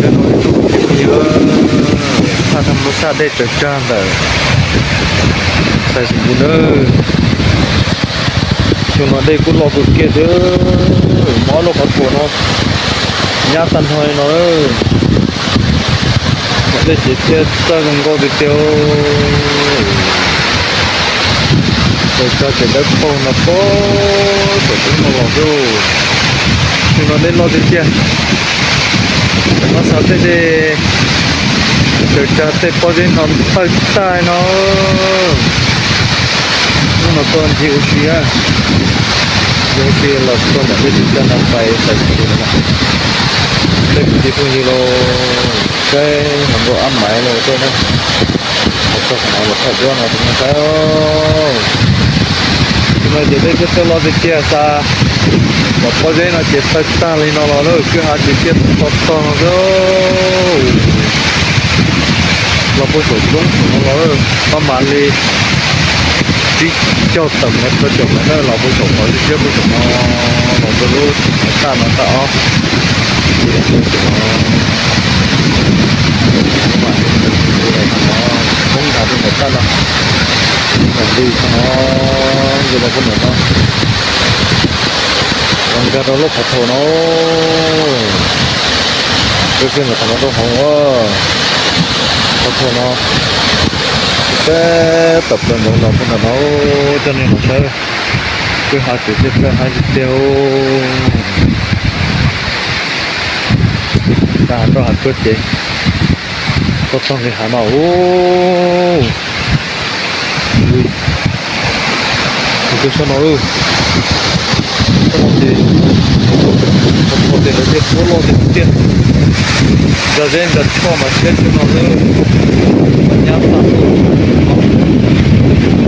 Cov no ib tsoom phooj ywg, thaj thaj mab saj dej tsaws tsag ntawm Xais Xus Npus nawb. Xyoo no dej kuj loj kawg kiag thiab, mob lub qhov tsua no nyab tag nrho li no. Dej ces thiaj txawj zoo nkauj tiag tiag. Tsaws tsag ces dawb paug no pob saum roob no los xwb. Xyoo no dej loj tiag tiag. Tam no xav tej dej tsaws tsag tej pob zeb no tawg tag no. Hnub no tuaj ncig ua si, ncig ua si los tuaj ntawm dej tsaws tsag no pais Xais Xus Npus no. Tej kwv tij phooj ywg los saib hluas nkauj Ab Maiv los tuaj na. Los txog qhov no los thaj duab no tus neeg saib. Xyoo no ces dej thiaj txawj loj tiag tiag, xav cov pob zeb no ces tawg tag li no los lawm, kwj ha ces thiaj to tog no xwb. Los puag saum roob saum no los maj mam li tsib caug tawm mev plaub caug mev na, los puag saum qhov zeb puag saum no, los rau lub tsev tag no tag ob. Ces no, poob nrad rau ntawm tag no, ntawm ntug tag no, ces los puag ntawm no, los nkag rau lub qhov thaum no. Peb pheej ntawm qhov no rau hauv, qhov thaum no, peb tawm plaws ntawd los puag nram no, coj nej los saib. Kwj ha ces thiaj txawj haib tiag tiag. Tag roj hav tsuag ces toj tog nqis hav no. Tus twg sab no lawm? Sab no ces, sab no ces lawv tej qub loj tiag tiag. Ntsa zeb ntsa tshoj mas siab tshaj no xwb. Mas nyab tag,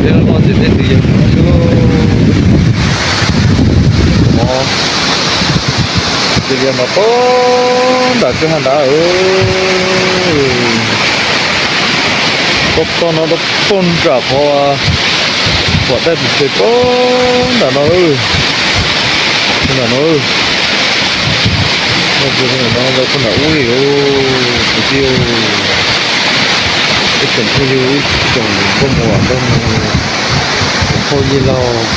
zeb loj loj ces tej ntws yawg no xwb. Ntws yawg no poob nram kwj ha nrad. Toj tog no rau poob nram qhov, qhov daj tis tes poob nram no. Poob nram no, no ces no lawv poob nram ub li. Kwv tij, ib tsoom phooj ywg, ib tsoom nkauj muam nkauj nus, tsoom phauj yij laug,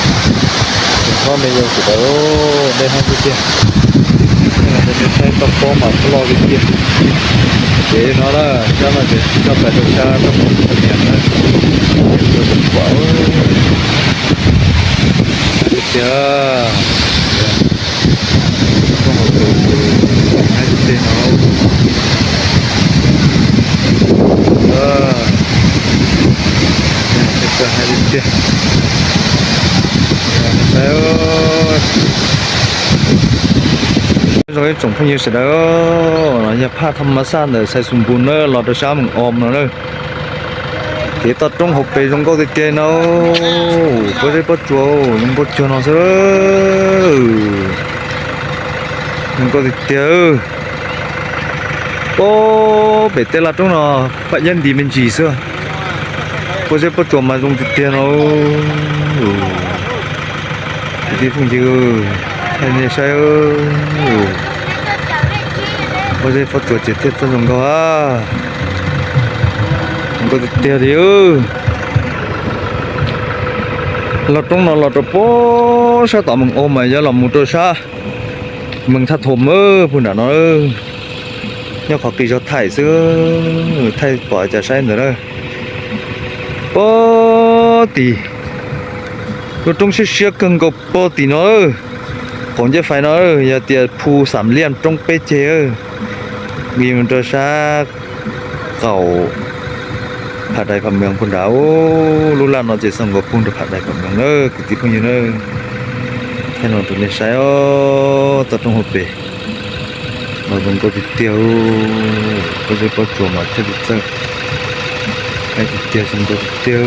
tsoom hlob me yau sawv daws, dej haib tiag tiag. Saib toj pob mas loj tiag tiag. Ces no na, sab no ces txog pais rau sab toj pob niam na, rau sab khuam. Haib tiag tiag. Koj hauv tus haib tiag tiag no. Haib tiag tiag. Zoo ib tsoom phooj ywg sawv daws, no yog phaj thaj ma xaj ntawm Xais Xus Npus na, los rau sab Mees Om no na. Kev toj roob hauv pes zoo nkauj tiag tiag no. Pob zeb pob tsuas zoo nkauj cuag no xwb. Zoo nkauj tiag tiag. Pob pem tej laj roob no paj iab nti me ntsis xwb. Pob zeb pob tsuas mas zoo tiag tiag no. Kwv tij phooj ywg, thaij nej saib. Pob zeb pob tsuas ces thiaj txawj zoo nkauj a. Zoo nkauj tiag tiag li. Laj roob no los rau pob sab tom Mees Om mas yuav los mus rau sab Mees Thaj Thom puag nram no. Nyob qhov qis zog thaij xwb, thaij pom cas saib ntawd na. Pob tim, lub roob siab siab kawg nkaus pob tim no. Qaum ncej fais no yog tias phu Xam Liaj roob peb ceg, nqis mus rau sab qaum Phav Dais Phav Mees puag nrad. Lub laj no ces xav nkaus puag rau Phav Dais Phav Mees na kwv tij phooj ywg na. Thaij no rau nej saib os, toj roob hauv pes los zoo nkauj tiag tiag. Pob zeb pob tsuas mas thiaj li txawj, haib tiag tiag, zoo nkauj tiag tiag.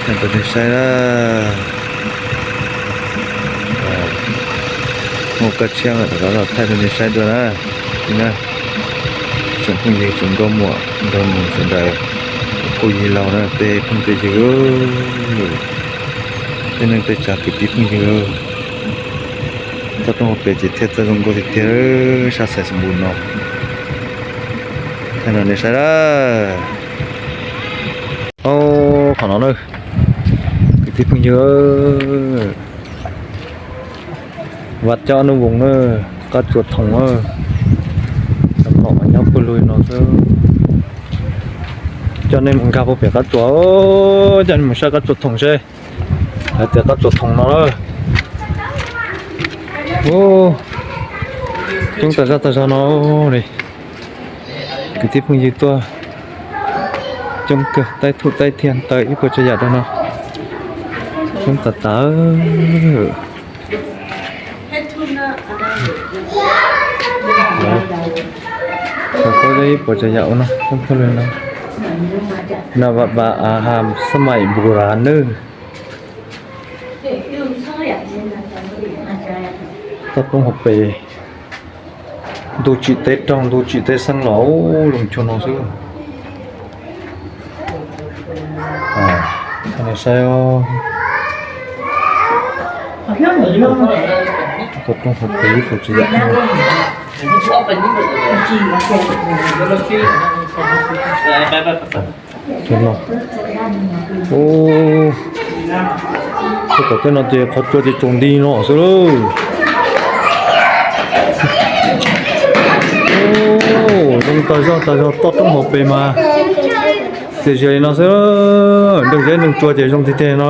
Thaij rau nej saib na. Muaj kab tshiab tom no los thaij rau nej saib dua na. Tsoom phooj ywg tsoom nkauj muam nraug nus sawv daws, kuj yig laug na tej phooj tej ywg, tej neej tej tsav kwv tij phooj ywg. Toj roob hauv pes ces thiaj txawj zoo nkauj tiag tiag, sab xais xas npus no. Thaij no nej saib lawm. Au, qhov no na, kwv tij phooj ywg, vaj coj nub voos na, qab tsuas thoom na, cov nom mas nyob puag lug no xwb. Coj nej mus nkag puag pem qab tsuas, coj nej mus saib qab tsuas thoom seb. Hais tias qab tsuas thoom no lawm. Coob tas zog tas zog no li. Kwv tij phooj ywg tuaj coob kawg, taib thum taib thiaj taw ib puas tsav yam rau no. Coob tas tas. Taw khaub ib puas tsav yam ua no coob kawg li no. Na va va a ha xab maim npu ra nawb. Toj roob hauv pes, ntuj tsim teb raug ntuj tsim teb xeeb los zoo cuag no xwb. Saib, toj roob hauv pes ib puas tsav yam. Cov no, tej tom tej no ces qhov tsua ces tsaus nti no xwb lawm. Zoo tas zog tas zog, toj roob hauv pes mas txias zias li no xwb. Nreeg zeb nreeg tsua ces zoo tiag tiag no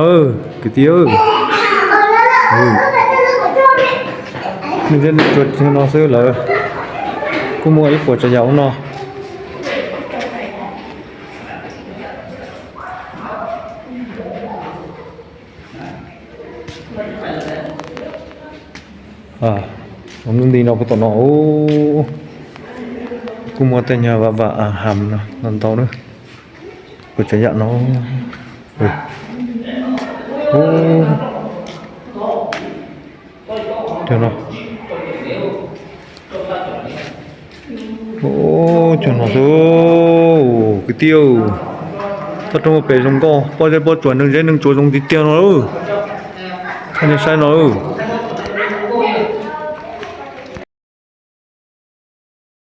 kwv tij. Nreeg zeb nreeg tsua tiag no xwb lawm. Kuj muaj ib puas tsav yam ua no. Ua nub nti no puag tom no, kuj muaj tej nyuag vam vam ham no ntau ntau na. Puas tsav yam no. Cog no. Cog no xwb kwv tij. Toj roob hauv pes zoo nkauj, pob zeb pob tsuas nreeg zeb nreeg tsua zoo tiag tiag no. Thaij nej saib no.